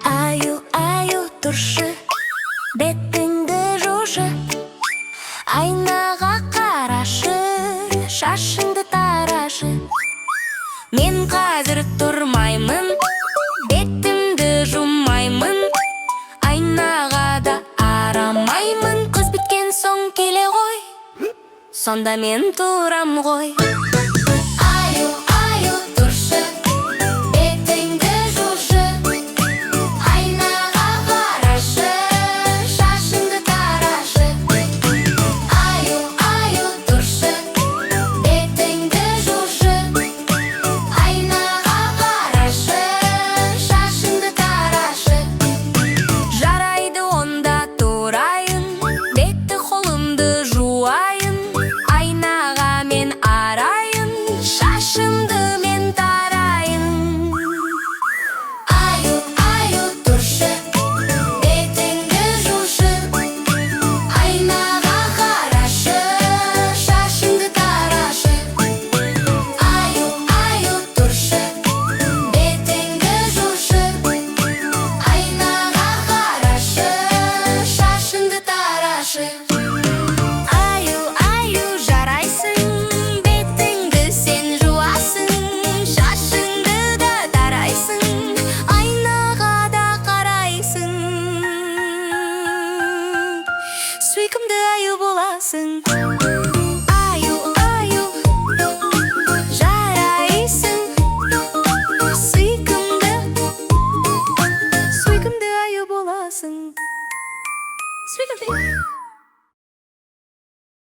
Аю, аю, тұршы, бетіңді жушы. Айнаға қарашы, шашыңды тарашы. Мен қазір тұрмаймын, бетімді жумаймын, айнаға да қарамаймын. Қыз біткен соң келе ғой, сонда мен тұрам ғой.